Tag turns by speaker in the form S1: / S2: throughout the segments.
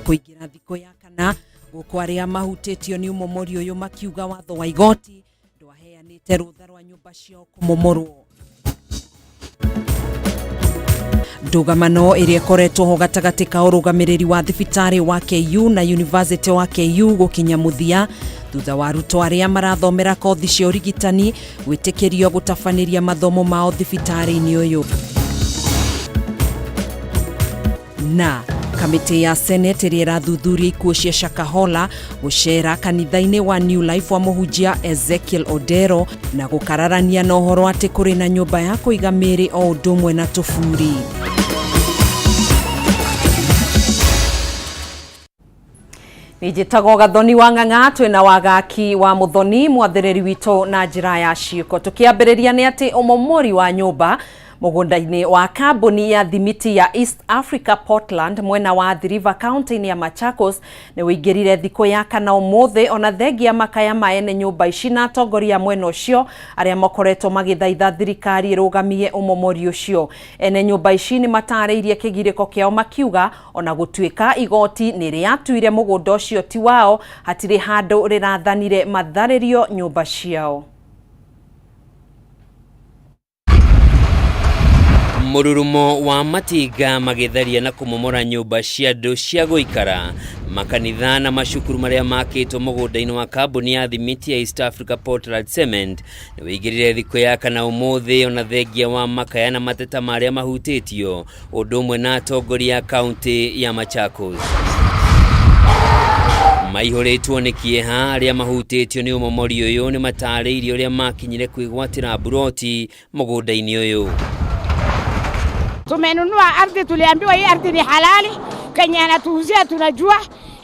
S1: Kũingĩra thikũ ya kana gũkũ arĩa mahutĩtio nĩ ũmomori ũyũ makiuga watho wa igoti ndwaheanĩte rũtha rwa nyũmba ciao kũmomorwo. Ndũgamano ĩrĩa ĩkoretwo ho gatagatĩ ka ũrũgamĩrĩri wa thibitarĩ wa KU na University wa KU gũkinya mũthia thutha wa arutwo arĩa marathomera kothi cia ũrigitani gwĩtĩkĩrio gũtabanĩria mathomo mao thibitarĩ-inĩ ũyũ. Na kamĩtĩ ya Senate ĩrĩa ĩrathuthuria ikuũ cia Shakahola gũcera kanitha-inĩ wa New Life wa mũhunjia Ezekiel Odero na gũkararania na ũhoro atĩ kũrĩ na nyũmba ya kũiga mĩĩrĩ o ũndũ ũmwe na tũburi. Njĩtagwo Gathoni wa Ng'ang'a, twĩna wagaki wa Mũthoni mwathĩrĩri witũ na njĩra ya ciĩko. Tũkĩambĩrĩria nĩ atĩ ũmomori wa nyũmba mũgũnda-inĩ wa kambuni ya thimiti ya East Africa Portland mwena wa Athi River county-inĩ ya Machakos nĩ ũingĩrire thikũ ya kana ũmũthĩ, ona thengia makaya ma ene nyũmba ici na atongoria a mwena ũcio arĩa makoretwo magĩthaitha thirikari ĩrũgamie ũmomori ũcio. Ene nyũmba ici nĩ matarĩirie kĩgirĩko kĩao makiuga ona gũtuĩka igoti nĩ rĩatuire mũgũnda ũcio ti wao, hatirĩ handũ rĩrathanire matharĩrio nyũmba ciao.
S2: Mũrurumo wa matinga magĩtharia na kũmomora nyũmba cia andũ cia gũikara, makanitha na macukuru marĩa makĩtwo mũgũnda-inĩ wa kambuni ya thimiti ya East Africa Portland Cement nĩ wĩingĩrire thikũ ya kana ũmũthĩ, ona thengia wa makaya na mateta marĩa mahutĩtio ũndũ ũmwe na atongoria a kaunti ya Machakos. Maihũrĩtwo nĩ kĩeha, arĩa mahutĩtio nĩ ũmomori ũyũ nĩ matarĩirie ũrĩa makinyire kwĩgwatĩra mburoti mũgũnda-inĩ ũyũ.
S3: Tumenunua ardhi, tuliambiwa hii ardhi ni halali, kenye anatuuzia tunajua,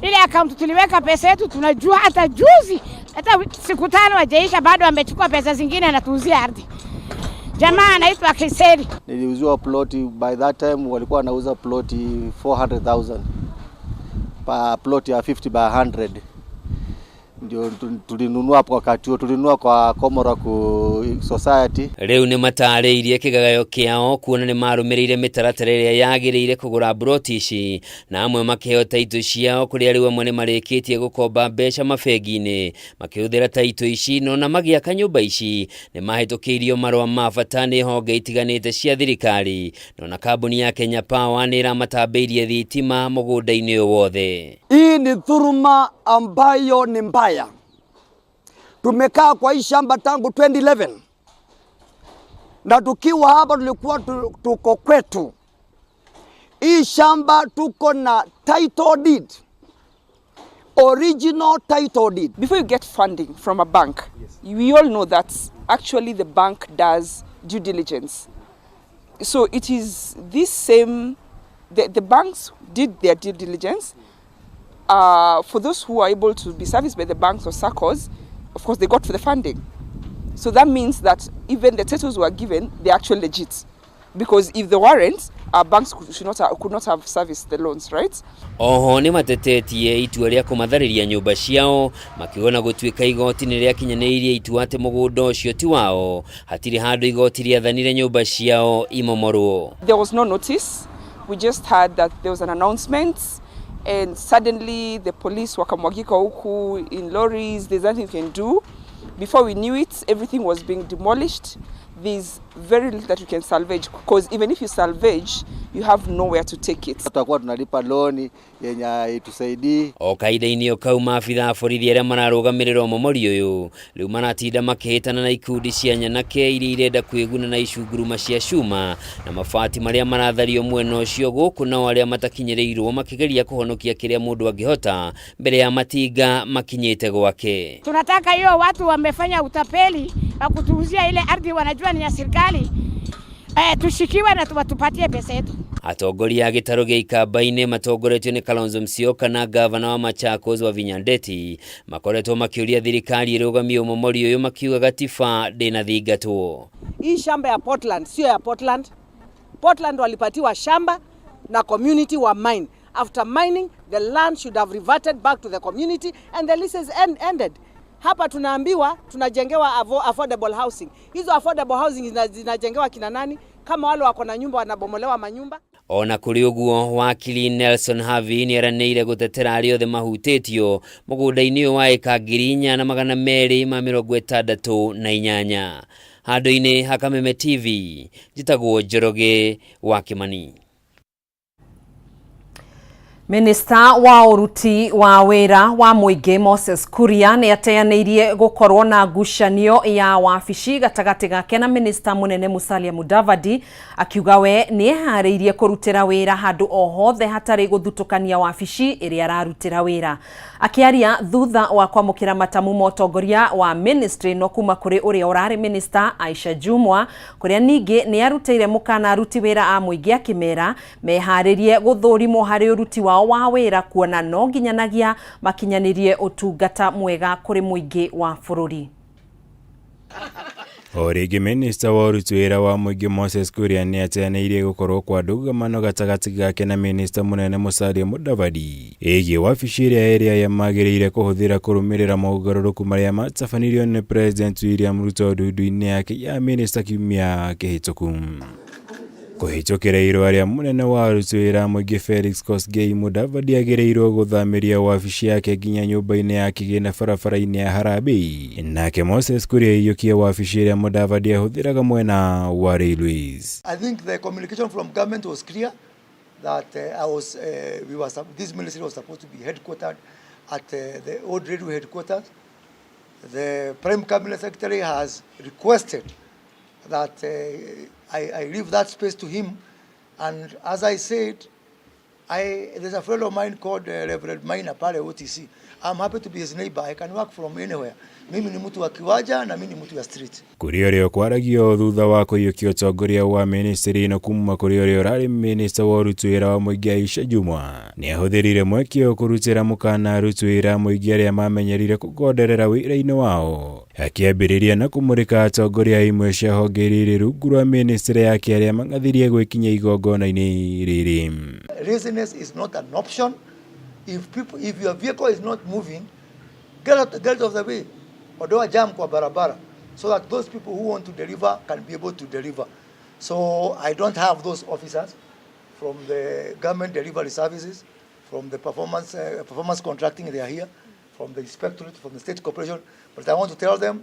S3: ile akaunti tuliweka pesa yetu tunajua. Hata juzi, hata siku 5 hajaisha, bado amechukua pesa zingine anatuuzia ardhi. Jamaa anaitwa Kiseri.
S4: Niliuziwa ploti, by that time walikuwa wanauza ploti 400,000 pa plot ya 50 by 100. Ndio tulinunua hapo wakati huo, tulinunua kwa Komoro ku Society.
S2: Rĩu nĩ matarĩirie kĩgagayo kĩao kuona nĩ marũmĩrĩire mĩtaratara ĩrĩa yagĩrĩire kũgũra mburoti ici, na amwe makĩheo taitũ ciao kũrĩa rĩu amwe nĩ marĩkĩtie gũkomba mbeca mabengi-inĩ makĩhũthĩra taitũ ici, no na magĩaka nyũmba ici nĩ mahĩtũkĩirio marũa ma bata nĩ honge itiganĩte cia thirikari, no na kambuni ya Kenya Power nĩ ĩramatambĩirie thitima mũgũnda-inĩ ũyũ wothe.
S5: Hii ni dhuluma ambayo ni mbaya. Tumekaa kwa hii shamba tangu 2011 na tukiwa hapa tulikuwa tuko kwetu. Hii shamba tuko na title deed, original title deed.
S6: Before you get funding from a bank, yes, we all know that actually the bank does due diligence. So it is this same, the banks did their due diligence. For those who are able to be serviced by the banks or SACCOs, of course they got for the funding. So that means that even the titles were given, they're actually legit. Because if they weren't, our banks could not have serviced the loans, right?
S2: Oho nĩ matetetie itua rĩa kũmatharĩria nyũmba ciao makiuga na gũtuĩka igoti nĩ rĩakinyanĩirie itua atĩ mũgũnda ũcio ti wao, hatirĩ handũ igoti rĩathanire nyũmba ciao imomorwo.
S6: There was no notice. We just heard that there was an announcement and suddenly the police wakamwagika huku in lorries. There's nothing you can do. Before we knew it, everything was being demolished. There's very little that you can salvage, because even if you salvage, you have nowhere to take it.
S4: Tutakuwa tunalipa loan yenye haitusaidii.
S2: O kahinda-inĩ o kau, maabitha a borithi arĩa mararũgamĩrĩra ũmomori ũyũ rĩu maratinda makĩhĩtana na ikundi cia nyanake iria irenda kwĩguna na icunguruma cia cuma na mabati marĩa marathario mwena ũcio, gũkũ nao arĩa matakinyĩrĩirwo makĩgeria kũhonokia kĩrĩa mũndũ angĩhota mbere ya matinga makinyĩte gwake.
S3: Tunataka hiyo watu wamefanya utapeli wa kutuuzia ile ardhi, wanajua ni ya serikali, tushikiwe na watupatie pesa yetu.
S2: Atongoria a gĩtarũ gĩa Ikamba-inĩ matongoretio nĩ Kalonzo Musyoka na gavana wa Machakos Wavinya Ndeti makoretwo makĩũria thirikari ĩrũgamie ũmomori ũyũ makiuga gatiba ndĩnathingatwo.
S7: Hii shamba ya Portland sio ya Portland. Portland walipatiwa shamba na community wa mine. After mining, the land should have reverted back to the community and the leases ended. Hapa tunaambiwa tunajengewa affordable housing. Hizo affordable housing zinajengewa kina nani? Kama wale wako na nyumba wanabomolewa manyumba.
S2: Ona kũrĩ ũguo, wakili Nelson Havi nĩeranĩire gũtetera arĩa othe mahutĩtio mũgũnda-inĩ ũyũ wa ĩka 4268. Handũ-inĩ ha Kameme TV, njĩtagwo Njoroge wa Kĩmani.
S1: Minista wa ũruti wa wĩra wa mũingĩ Moses Kuria nĩ ateanĩirie gũkorwo na ngucanio ya wabici gatagatĩ gake na minista mũnene Musalia Mudavadi, akiuga we nĩ eharĩirie kũrutĩra wĩra handũ o hothe hatarĩ gũthutũkania wabici ĩrĩa ararutĩra wĩra. Akĩaria thutha wa kwamũkĩra matamu ma ũtongoria wa ministry no kuma kũrĩ ũrĩa ũrarĩ minista Aisha Jumwa, kũrĩa ningĩ nĩ arutĩire mũkana aruti wĩra a mũingĩ akĩmera meharĩrie gũthũrimwo harĩ ũruti wao wa wĩra, kuona no nginyanagia makinyanĩrie ũtungata mwega kũrĩ mũingĩ wa bũrũri.
S8: O rĩngĩ, minista wa ũruti wĩra wa mũingĩ Moses Kuria nĩ ateanĩirie gũkorwo kwa ndũgamano gatagatĩ gake na minista mũnene Musalia Mudavadi ĩgiĩ wabici ĩrĩa ĩrĩa magĩrĩire kũhũthĩra kũrũmĩrĩra mogarũrũku marĩa matabanirio nĩ President William Ruto ndundu-inĩ yake ya minista kiumia kĩhĩtũku. Kũhĩtũkĩra irũa rĩa mũnene wa aruti wĩra mũingĩ Felix Kosgei, Mudavadi agĩrĩirwo gũthamĩria wabici yake nginya nyũmba-inĩ ya kĩgĩna barabara-inĩ ya Harambee, nake Moses Kuria aiyũkie wabici ĩrĩa Mudavadi ahũthĩraga mwena wa Railways.
S9: I think the communication from government was clear that I was, we were, this ministry was supposed to be headquartered at the old railway headquarters. The Prime Cabinet Secretary has requested that I leave that space to him. And as I said, there's a friend of mine called Reverend Maina pale OTC. I'm happy to be his neighbor. I can work from anywhere. Mimi ni mtu wa kiwanja na mimi ni mtu wa street.
S8: Kũrĩ ũrĩa kwaragio thutha wa kũiyũkia ũtongoria wa ministry ĩno kuma kũrĩ ũrĩa ũrarĩ minista wa ũruti wĩra wa mũingĩ Aisha Jumwa, nĩ ahũthĩrire mweke ũyũ kũrutĩra mũkana aruti wĩra a mũingĩ arĩa mamenyerire kũgonderera wĩra-inĩ wao, akĩambĩrĩria na kũmũrĩka atongoria imwe cia honge iria irĩ rungu rwa ministry yake arĩa mang'athirie gwĩkinyia igongona-inĩ rĩrĩ.
S9: Laziness is not an option. If your vehicle is not moving, get out of the way. Ondoa jam kwa barabara so that those people who want to deliver can be able to deliver. So I don't have those officers from the government delivery services, from the performance contracting, they are here, from the inspectorate, from the state corporation. But I want to tell them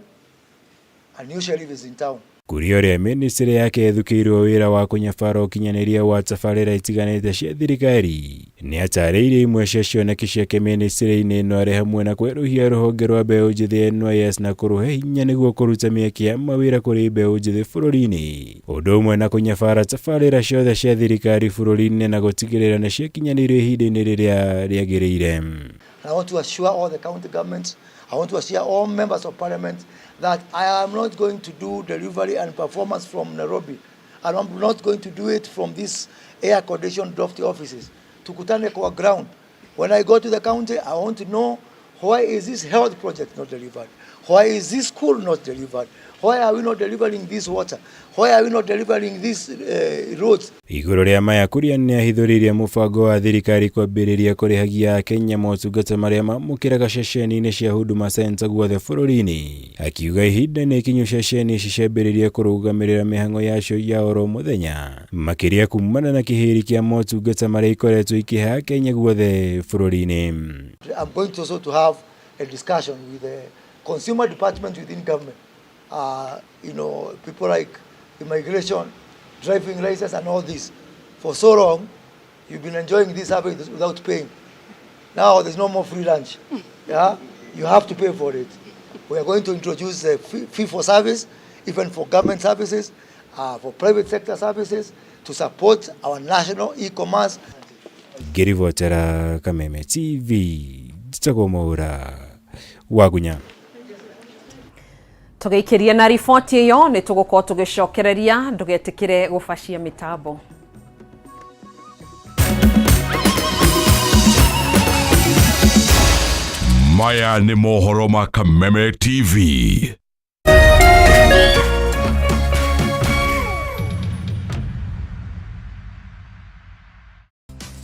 S9: a new sheriff is in town.
S8: Kũrĩ ũrĩa ministry yake ĩthukĩirwo wĩra wa kũnyabara ũkinyanĩria wa tabarĩra itiganĩte cia thirikari, nĩ atarĩirie imwe cia cioneki ciake ministry-inĩ ĩno, arĩ hamwe na kwerũhia rũhonge rwa mbeũ njĩthĩ NYS na kũrũhe hinya nĩguo kũruta mĩeke ya mawĩra kũrĩ mbeũ njĩthĩ bũrũri-inĩ, ũndũ ũmwe na kũnyabara tabarĩra ciothe cia thirikari bũrũri-inĩ na gũtigĩrĩra nĩ ciakinyanĩirio ihinda-inĩ rĩrĩa rĩagĩrĩire.
S9: And I want to assure all the county governments, I want to assure all members of parliament that I am not going to do delivery and performance from Nairobi. And I'm not going to do it from these air-conditioned drafty offices. Tukutane kwa ground. When I go to the county, I want to know, why is this health project not delivered? Why is this school not delivered? Why are we not delivering this water? Why are we not delivering these roads?
S8: Igũrũ rĩa maya, Kuria nĩ ahithũrĩirie mũbango wa thirikari kwambĩrĩria kũrĩhagia Akenya motungata marĩa mamũkĩraga ceceni-inĩ cia Huduma Center guothe bũrũri-inĩ, akiuga ihinda nĩ ikinyu ceceni ici ciambĩrĩrie kũrũgamĩrĩra mĩhang'o yacio ya oro mũthenya, makĩria kumana na kĩhĩri kĩa motungata marĩa ikoretwo ikĩhe Akenya guothe bũrũri-inĩ.
S9: I'm going to also to have a discussion with the consumer department within government. People like immigration, driving license and all this. For so long, you've been enjoying this service without paying. Now there's no more free lunch. Yeah? You have to pay for it. We are going to introduce a fee for service, even for government services, for private sector services, to support our national e-commerce.
S8: Ngĩribotera Kameme TV, njĩtagwo Mwaura Wagunya.
S1: Tũgĩikĩrie na riboti ĩyo, nĩ tũgũkorwo tũgĩcokereria, ndũgetĩkĩre gũbacia mĩtambo.
S10: Maya nĩ mohoro ma Kameme TV.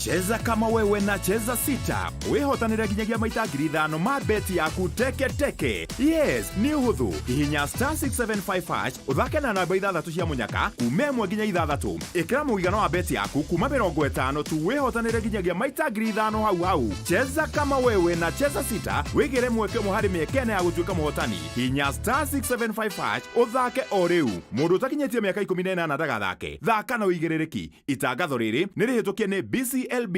S10: Cheza kama wewe na Cheza Sita wĩhotanĩre nginyagia maita 5,000 ma beti yaku teke teke. Yes, nĩ ũhũthũ. Hihinya star 675 hash ũthake na namba ithathatũ cia mũnyaka kuma ĩmwe nginya ithathatũ. Ĩkĩra mũigana wa beti yaku kuma 50 tu wĩhotanĩre nginyagia maita 5,000 hau hau. Cheza kama wewe na Cheza Sita wĩgĩre mweke ũmwe harĩ mĩeke ĩna ya gũtuĩka mũhotani. Hihinya star 675 hash ũthake o rĩu. Mũndũ ũtakinyĩtie mĩaka 18 ndagathake. Thaka na ũigĩrĩrĩki. Itangatho rĩrĩ nĩ rĩhĩtũkie nĩ BCLB.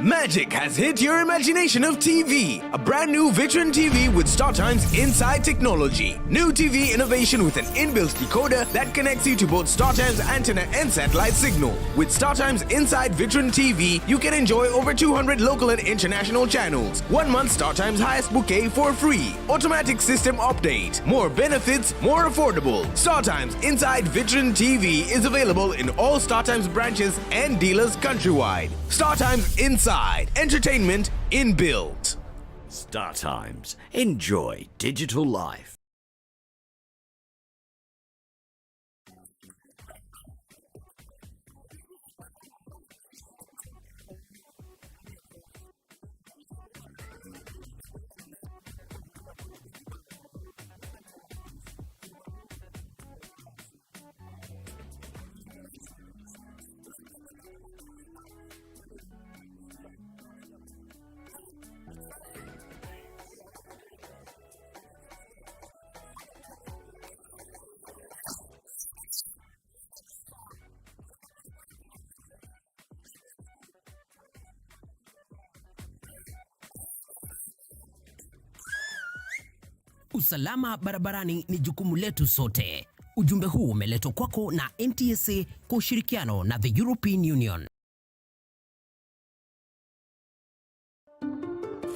S11: Magic has hit your imagination of TV. A brand new Vitron TV with StarTimes Inside technology. New TV innovation with an inbuilt decoder that connects you to both StarTimes antenna and satellite signal. With StarTimes Inside Vitron TV, you can enjoy over 200 local and international channels. 1 month StarTimes highest bouquet for free. Automatic system update. More benefits, more affordable. StarTimes Inside Vitron TV is available in all StarTimes branches and dealers countrywide. StarTimes Inside. Entertainment inbuilt.
S12: StarTimes. Enjoy digital life.
S13: Usalama barabarani ni jukumu letu sote. Ujumbe huu umeletwa kwako na NTSA kwa ushirikiano na the European Union.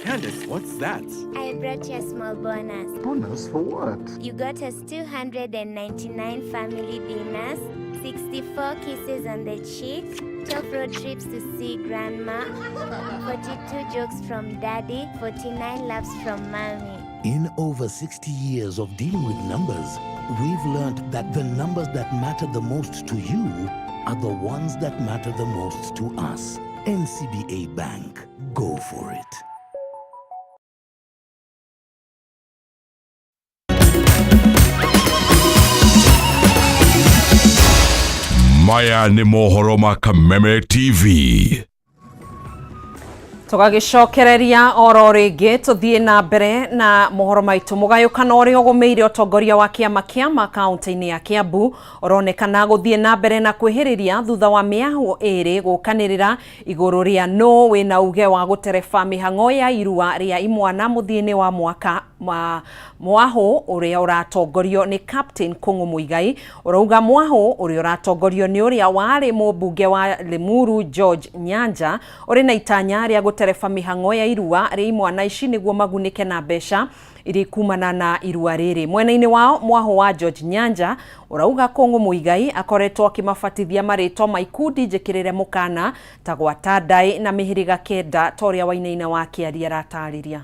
S14: Candace, what's that?
S15: I brought you a small bonus.
S14: Bonus for what?
S15: You got us 299 family dinners, 64 kisses on the cheek, 12 road trips to see grandma, 42 jokes from daddy, 49 laughs from mommy.
S16: In over 60 years of dealing with numbers, we've learned that the numbers that matter the most to you are the ones that matter the most to us. NCBA Bank. Go for it.
S10: Maya nĩ mohoro ma Kameme TV.
S1: Tũgagĩcokereria oro rĩngĩ tũthiĩ na mbere na mohoro maitũ. Mũgayũkano ũrĩa ũgũmĩire ũtongoria wa kĩama kĩama kaunti-inĩ ya Kiambu ũronekana gũthiĩ na mbere na kwĩhĩrĩria thutha wa mĩahũ ĩrĩ gũkanĩrĩra igũrũ rĩa nũ wĩna uge wa gũtereba mĩhang'o ya irua rĩa imwana mũthia-inĩ wa mwaka mwahũ ũrĩa ũratongorio nĩ Captain Kũng'ũ Muigai ũrauga mwahũ ũrĩa ũratongorio nĩ ũrĩa warĩ mũmbunge wa Limuru George Nyanja ũrĩ na itanya rĩa gũtereba mĩhang'o ya irua rĩa imwana ici nĩguo magunĩke na mbeca iria kumana na irua rĩrĩ. Mwena-inĩ wao mwahũ wa George Nyanja ũrauga Kũng'ũ Muigai akoretwo akĩmabatithia marĩtwa ma ikundi njĩkĩrĩre mũkana ta gwata ndaĩ na mĩhĩrĩga kenda ta ũrĩa Wainaina wa Kĩaria aratarĩria.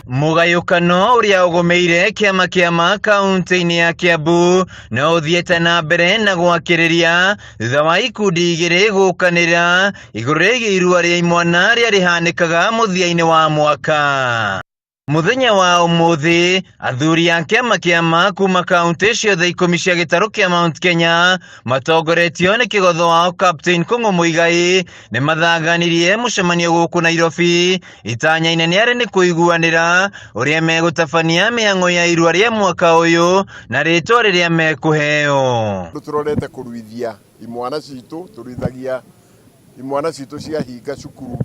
S17: Mũgayũkano ũrĩa ũgũmĩire kĩama kĩama kaunti-inĩ ya Kiambu no ũthiĩte na mbere na gwakĩrĩria thutha wa ikundi igĩrĩ gũkanĩra igũrũ rĩgiĩ irua rĩa imwana rĩa rĩhanĩkaga mũthia-inĩ wa mwaka. Mũthenya wa ũmũthĩ athuri a kĩama kĩama kuma kaunti ciothe 10 cia gĩtarũ kĩa Mount Kenya matongoretio nĩ kĩgotho wao Captain Kũng'ũ Muigai nĩ mathanganirie mũcemanio gũkũ Nairobi. Itanya inene arĩ nĩ kũiguanĩra ũrĩa megũtabania mĩhang'o ya irua rĩa mwaka ũyũ na rĩtwa rĩrĩa mekũheo.
S18: Tũrorete kũruithia imwana citũ, tũruithagia imwana citũ ciahinga cukuru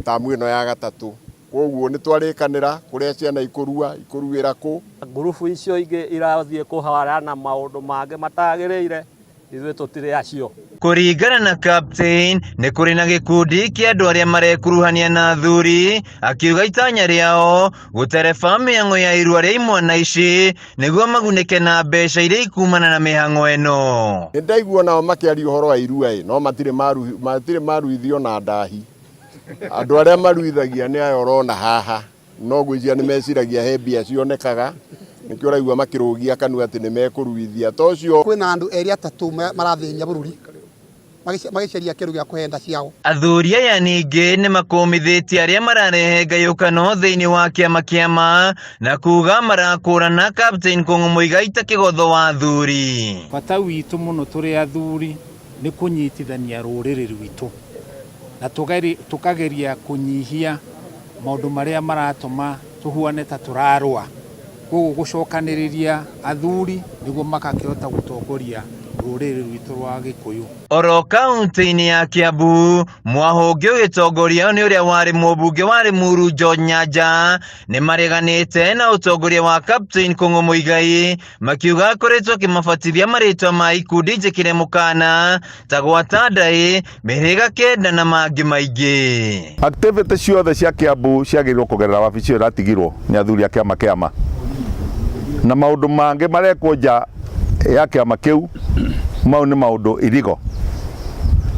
S18: tamu ĩno ya gatatũ. Koguo nĩ twarĩkanĩra kũrĩa ciana ikũrua, ikũruĩra kũ.
S19: Ngurubu icio ingĩ irathiĩ kũharana maũndũ mangĩ matagĩrĩire, ithuĩ tũtirĩ acio.
S17: Kũringana na Captain, nĩ kũrĩ na gĩkundi kĩa andũ arĩa marekuruhania na athuri, akiuga itanya rĩao gũtereba mĩhang'o ya irua rĩa imwana ici nĩguo magunĩke na mbeca iria ikumana na mĩhang'o ĩno.
S18: Nĩ ndaigua nao makĩaria ũhoro wa irua ĩ, no matirĩ maruithio na ndahi. Andũ arĩa maruithagia nĩ aya ũrona haha, no ngwĩciria nĩ meciragia he mbia cionekaga, Nĩkĩo ũraigua makĩrũgia kanua atĩ nĩ mekũruithia ta ũcio.
S20: Kwĩna andũ erĩ atatũ marathĩnia bũrũri magĩcaria kĩndũ gĩa kũhe nda ciao.
S17: Athuri aya ningĩ nĩ makũmithĩtie arĩa mararehe ngayũkano thĩinĩ wa kĩama kĩama na kuga marakũrana Captain Kũng'ũ Mũigai ta kĩgotho wa athuri.
S21: Bata witũ mũno tũrĩ athuri nĩ kũnyitithania rũrĩrĩ rwitũ na tũkageria kũnyihia maũndũ marĩa maratũma tũhuane ta tũrarũa. Koguo gũcokanĩrĩria athuri nĩguo makakĩhota gũtongoria rũrĩrĩ rwitũ rwa Gĩkũyũ.
S17: Oro kaunti-inĩ ya Kiambu, mwahũ ũngĩ ũgĩtongorio nĩ ũrĩa warĩ mũmbunge wa Limuru George Nyanja nĩ mareganĩte na ũtongoria wa Captain Kũng'ũ Mũigai makiuga akoretwo akĩmabatithia marĩtwa ma ikundi njĩkĩre mũkana ta gwata ndaĩ, mĩhĩrĩga kenda na mangĩ maingĩ.
S22: Activity ciothe cia Kiambu ciagĩrĩirwo kũgerera wabici ĩyo ĩratigirwo nĩ athuri a kĩama kĩama na maũndũ mangĩ marekwo nja ya kĩama kĩu mau nĩ maũndũ irigo.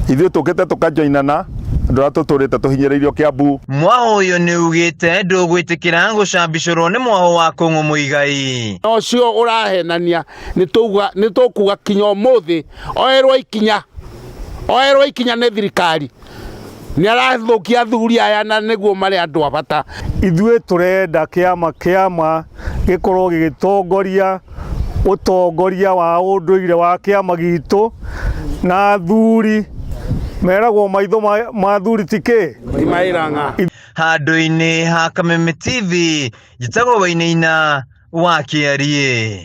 S22: Ithuĩ tũkĩte tũkajoinana andũ arĩa tũtũrĩte tũhinyĩrĩirio Kiambu.
S17: Mwahũ ũyũ nĩ ugĩte ndũgwĩtĩkĩra gũcambicũrwo nĩ mwahũ wa Kũng'ũ Mũigai.
S23: Na ũcio ũrahenania nĩ tũkuga kinya ũmũthĩ oerwo ikinya, oerwo ikinya nĩ thirikari. Nĩ arathũkia athuri aya na nĩguo marĩ andũ a bata.
S24: Ithuĩ tũrenda kĩama kĩama gĩkorwo gĩgĩtongoria ũtongoria wa ũndũire wa kĩama gitũ na athuri meragwo maitho ma athuri ti kĩ?
S23: Ti mairang'a.
S17: Handũ-inĩ ha Kameme TV, njĩtagwo Wainaina wa Kĩariĩ.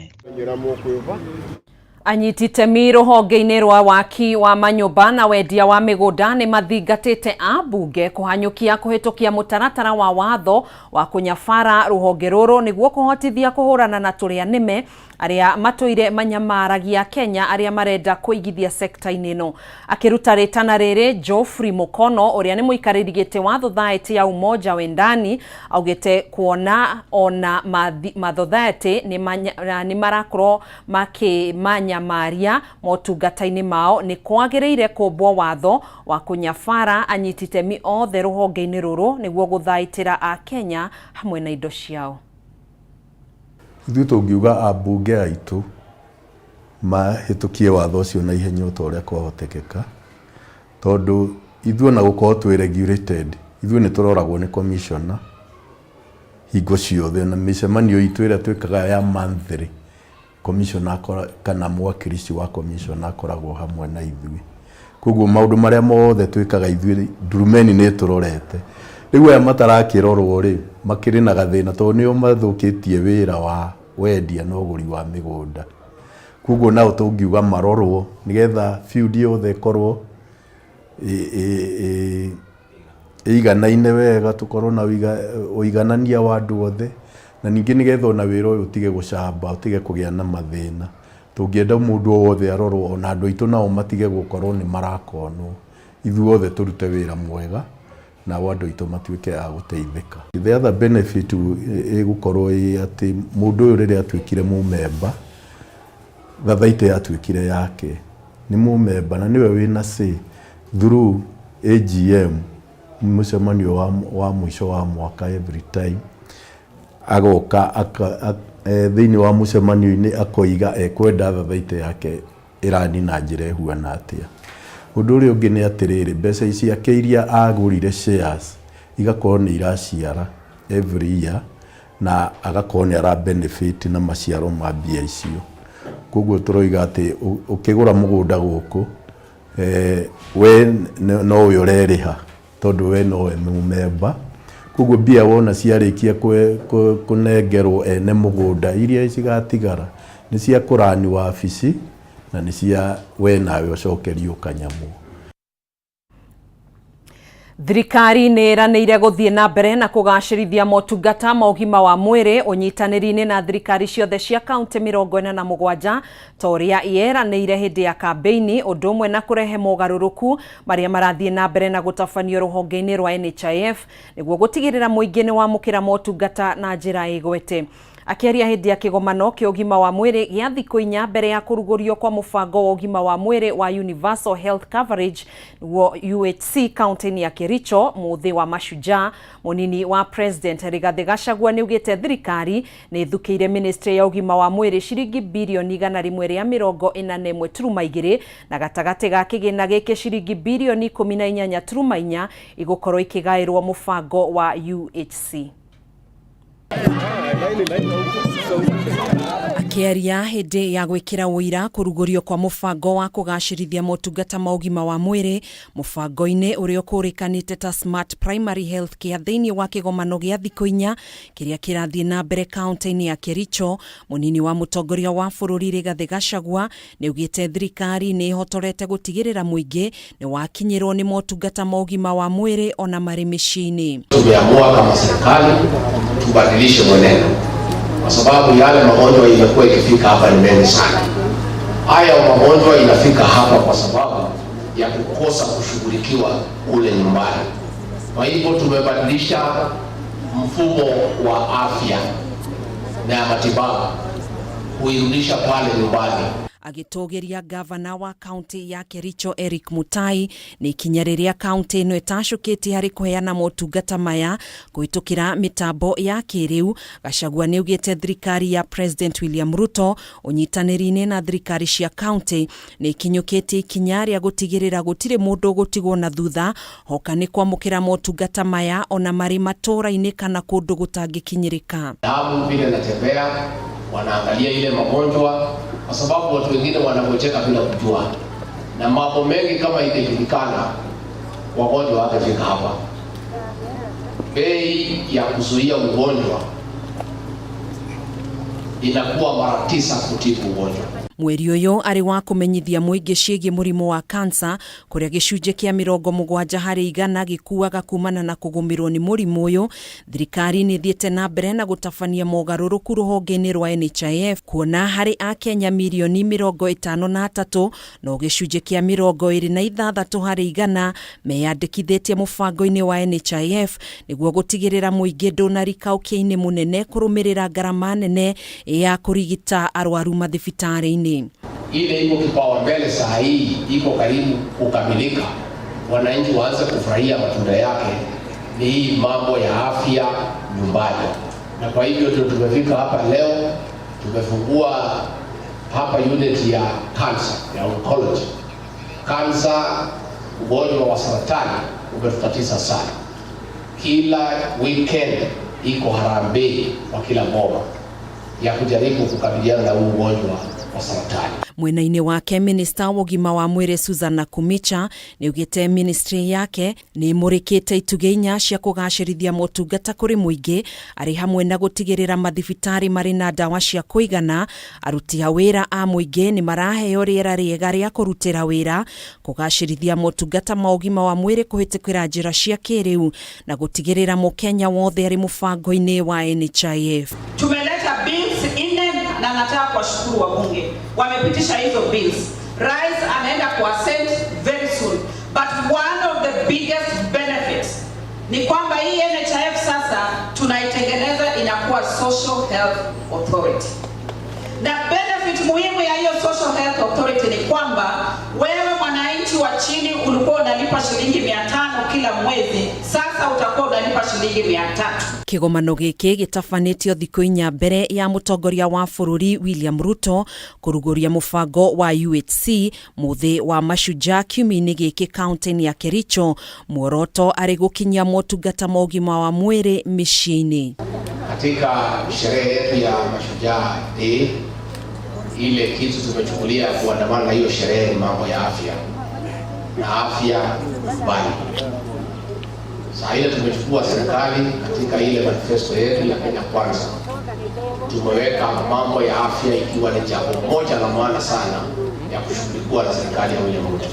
S1: Anyiti itemi rũhonge-inĩ rwa waki wa manyũmba na wendia wa mĩgũnda nĩ mathingatĩte ambunge kũhanyũkia kũhĩtũkia mũtaratara wa watho wa kũnyabara rũhonge rũrũ nĩguo kũhotithia kũhũrana na tũrĩa nĩme arĩa matũire manyamaragia Kenya arĩa marenda kũigithia sekta-inĩ ĩno. Akĩruta rĩtana rĩrĩ, Geoffrey Mukono ũrĩa nĩ mũikarĩri gĩtĩ wa thothaĩtĩ ya Umoja Wendani augĩte kuona ona mathothaĩtĩ nĩ marakorwo makĩmanyamaria motungata-inĩ mao nĩ kwagĩrĩire kũmbwo watho wa kũnyabara anyiti itemi othe rũhonge-inĩ rũrũ nĩguo gũthaitĩra Akenya hamwe na indo ciao.
S25: Ithuĩ tũngiuga ambunge aitũ mahĩtũkie watho ũcio na ihenya o ta ũrĩa kwahotekeka, tondũ ithuĩ ona gũkorwo twĩ regulated, ithuĩ nĩ tũroragwo nĩ commissioner hingo ciothe, na mĩcemanio itũ ĩrĩa twĩkaga ya monthly, commissioner kana mwakilishi wa commissioner akoragwo hamwe na ithuĩ. Koguo maũndũ marĩa mothe twĩkaga ithuĩ ndurumeni nĩ ĩtũrorete. Rĩu aya matarakĩrorwo rĩ, makĩrĩ na gathĩna tondũ nĩo mathũkĩtie wĩra wa wendia na ũgũri wa mĩgũnda. Koguo nao tũngiuga marorwo nĩgetha field yothe ĩkorwo ĩiganaine wega, tũkorwo na ũiganania wa andũ othe, na ningĩ nĩgetha ona wĩra ũyũ ũtige gũcamba, ũtige kũgĩa na mathĩna. Tũngĩenda mũndũ o wothe arorwo, ona andũ aitũ nao matige gũkorwo nĩ marakonwo. Ithuothe tũrute wĩra mwega, nao andũ aitũ matuĩke a gũteithĩka. The other benefit ĩgũkorwo ĩ atĩ mũndũ ũyũ rĩrĩa atuĩkire mũmemba, thathaitĩ yatuĩkire yake. Nĩ mũmemba na nĩwe wĩna say through AGM, mũcemanio wa mũico wa mwaka every time, agoka thĩinĩ wa mũcemanio-inĩ akoiga ekwenda thathaitĩ yake ĩrani na njĩra ĩhuana atĩa. Ũndũ ũrĩa ũngĩ nĩ atĩrĩrĩ, mbeca ciake iria agũrire shares igakorwo nĩ iraciara every year na agakorwo nĩ ara benefit na maciaro ma mbia icio. Koguo tũroiga atĩ ũkĩgũra mũgũnda gũkũ, we nowe ũrerĩha tondũ we nowe mũmemba. Koguo mbia wona ciarĩkia kũnengerwo ene mũgũnda iria cigatigara nĩ cia kũrani wabici na nĩ cia we nawe ũcokerio kanyamũ.
S1: Thirikari nĩ ĩranĩire gũthiĩ na mbere na kũgacĩrithia motungata ma ũgima wa mwĩrĩ ũnyitanĩri-inĩ na thirikari ciothe cia kaunti 47 ta ũrĩa yeranĩire hĩndĩ ya kambĩini, ũndũ ũmwe na kũrehe mogarũrũku marĩa marathiĩ na mbere na gũtabanio rũhonge-inĩ rwa NHIF nĩguo gũtigĩrĩra mũingĩ nĩ wamũkĩra motungata na njĩra ĩgwete. Akĩaria hĩndĩ ya kĩgomano kĩa ũgima wa mwĩrĩ gĩa thikũ 4 mbere ya kũrugũrio kwa mũbango wa ũgima wa mwĩrĩ wa Universal Health Coverage nĩguo UHC kaunti-inĩ ya Kericho mũthĩ wa Mashujaa, mũnini wa President Rigathĩ Gachagua nĩaugĩte thirikari nĩ ĩthukĩire ministry ya ũgima wa mwĩrĩ ciringi birioni 141.2 na gatagatĩ ga kĩgĩna gĩkĩ ciringi birioni 18.4 igũkorwo ikĩgaĩrwo mũbango wa UHC. Akĩaria hĩndĩ ya gwĩkĩra ũira kũrugũrio kwa mũbango wa kũgacĩrithia motungata ma ũgima wa mwĩrĩ mũbango-inĩ ũrĩa ũkũrĩkanĩte ta Smart Primary Health Care thĩinĩ wa kĩgomano gĩa thikũ 4 kĩrĩa kĩrathiĩ na mbere kaunti-inĩ ya Kericho, mũnini wa mũtongoria wa bũrũri Rigathĩ Gachagua nĩaugĩte thirikari nĩ ĩhotorete gũtigĩrĩra mũingĩ nĩ wakinyĩrwo nĩ motungata ma ũgima wa mwĩrĩ ona marĩ mĩciĩ-inĩ.
S3: Tumeamua kama serikali tubadilishe mwenendo kwa sababu yale magonjwa imekuwa ikifika hapa ni mengi sana. Haya magonjwa inafika hapa kwa sababu ya kukosa kushughulikiwa kule nyumbani. Kwa hivyo tumebadilisha mfumo wa afya na ya matibabu kuirudisha pale nyumbani.
S1: Agĩtũgĩria gavana wa kaunti ya Kericho Eric Mutai nĩ ikinya rĩrĩa kaunti ĩno ĩtacũkĩtie harĩ kũheana motungata maya kũhĩtũkĩra mĩtambo ya kĩrĩu. Gachagua nĩaugĩte thirikari ya President William Ruto ũnyitanĩri-inĩ na thirikari cia kaunti nĩ ikinyũkĩtie ikinya rĩa gũtigĩrĩra gũtirĩ mũndũ ũgũtigwo na thutha hoka nĩ kwamũkĩra motungata maya ona marĩ matũũra-inĩ kana kũndũ gũtangĩkinyĩrĩka.
S3: Damu vile natembea, wanaangalia ile magonjwa, kwa sababu watu wengine wanagonjeka bila kujua, na mambo mengi kama ingejulikana, wagonjwa wangefika hapa. Bei ya kuzuia ugonjwa inakuwa mara 9 kutibu ugonjwa.
S1: Mweri ũyũ arĩ wa kũmenyithia mũingĩ ciĩgiĩ mũrimũ wa kansa kũrĩa gĩcunjĩ kĩa 70% gĩkuaga kumana na kũgũmĩrwo nĩ mũrimũ ũyũ. Thirikari nĩ ĩthiĩte na mbere na gũtabania mogarũrũku rũhonge-inĩ rwa NHIF kuona harĩ akenya mirioni 53 no gĩcunjĩ kĩa 26% meyandĩkithĩtie mũbango-inĩ wa NHIF nĩguo gũtigĩrĩra mũingĩ ndũnarika ũkĩa-inĩ mũnene kũrũmĩrĩra ngarama nene ya kũrigita arwaru mathibitarĩ-inĩ.
S3: Ile iko kipaumbele saa hii iko karibu kukamilika, wananchi waanze kufurahia matunda yake, ni hii mambo ya afya nyumbani. Na kwa hivyo ndio tumefika hapa leo, tumefungua hapa unit ya cancer, ya oncology. Cancer, ugonjwa wa saratani umetutatiza sana. Kila weekend iko harambee kwa kila boma ya kujaribu kukabiliana na huu ugonjwa wa saratani.
S1: Mwena-inĩ wake minista wa ũgima wa mwĩrĩ Susan Nakhumicha nĩaugĩte ministry yake nĩ ĩmũrĩkĩte itugĩ 4 cia kũgacĩrithia motungata kũrĩ mũingĩ arĩ hamwe na gũtigĩrĩra mathibitarĩ marĩ na ndawa cia kũigana, aruti a wĩra a mũingĩ nĩ maraheo rĩera rĩega rĩa kũrutĩra wĩra, kũgacĩrithia motungata ma ũgima wa mwĩrĩ kũhĩtũkĩra njĩra cia kĩrĩu na gũtigĩrĩra mũkenya wothe arĩ mũbango-inĩ wa NHIF.
S4: Tumeleta bills 4 na nataka kuwashukuru wabunge wamepitisha hizo bills. Rais anaenda kuassent very soon, but one of the biggest benefits ni kwamba hii NHIF sasa tunaitengeneza inakuwa Social Health Authority, na benefit muhimu ya hiyo Social Health Authority ni kwamba wewe mwananchi wa chini ulikuwa unalipa shilingi 500 kila mwezi, sasa utakuwa unalipa shilingi 300.
S1: Kĩgomano gĩkĩ gĩtabanĩtio thikũ 4 mbere ya mũtongoria wa bũrũri William Ruto kũrugũria mũbango wa UHC mũthĩ wa Mashujaa kiumia-inĩ gĩkĩ kaunti-inĩ ya Kericho, muoroto arĩ gũkinyia motungata ma ũgima wa mwĩrĩ mĩciĩ-inĩ.
S3: Katika sherehe yetu ya Mashujaa Day, ile kitu tumechukulia kuandamana na hiyo sherehe ni mambo ya afya na afya nyumbani. Saa ile tumechukua serikali katika ile manifesto yetu ya Kenya Kwanza, tumeweka mambo ya afya ikiwa ni jambo moja la maana sana ya kushughulikiwa na serikali ya William Ruto.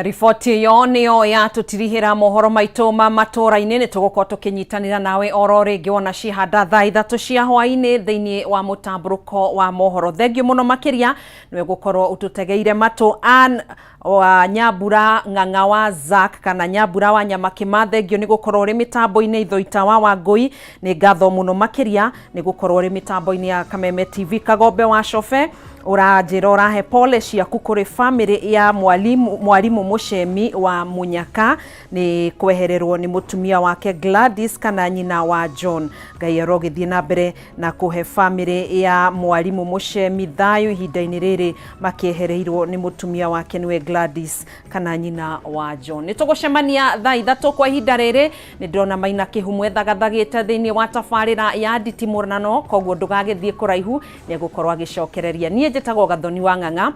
S1: Riboti ĩyo nĩyo yatũtirihĩra mohoro maitũ ma matũra-inĩ. Nĩ tũgũkorwo tũkĩnyitanĩra nawe oro rĩngĩ wona cihanda thaa 3 cia hwaĩ-inĩ thĩinĩ wa mũtambũrũko wa mohoro. Thengiũ mũno makĩria nĩwe gũkorwo ũtũtegeire matũ. Ann wa Nyambura Ng'ang'a wa Zack kana Nyambura wa Nyamakĩma, thengiũ nĩ gũkorwo ũrĩ mĩtambo-inĩ. Ithoita wa Wangũi, nĩ ngatho mũno makĩria nĩ gũkorwo ũrĩ mĩtambo-inĩ ya Kameme TV. Kagombe wa Cobe, ũranjĩra ũrahe pole ciaku kũrĩ famĩlĩ ya mwalimu Mũcemi wa Mũnyaka nĩ kwehererwo nĩ mũtumia wake Gladys kana nyina wa John. Ngai arogĩthiĩ na mbere na kũhe famĩlĩ ya mwalimu Mũcemi thayũ ihinda-inĩ rĩrĩ makĩehereirwo nĩ mũtumia wake nĩwe Gladys kana nyina wa John. Nĩ tũgũcemania thaa 3 kwa ihinda rĩrĩ. Nĩ ndĩrona Maina Kĩhumo ethagathagĩte thĩinĩ wa tabarĩra ya nditimũrano, koguo ndũgagĩthiĩ kũraihu, nĩ egũkorwo agĩcokereria. Niĩ njĩtagwo Gathoni wa Ng'ang'a.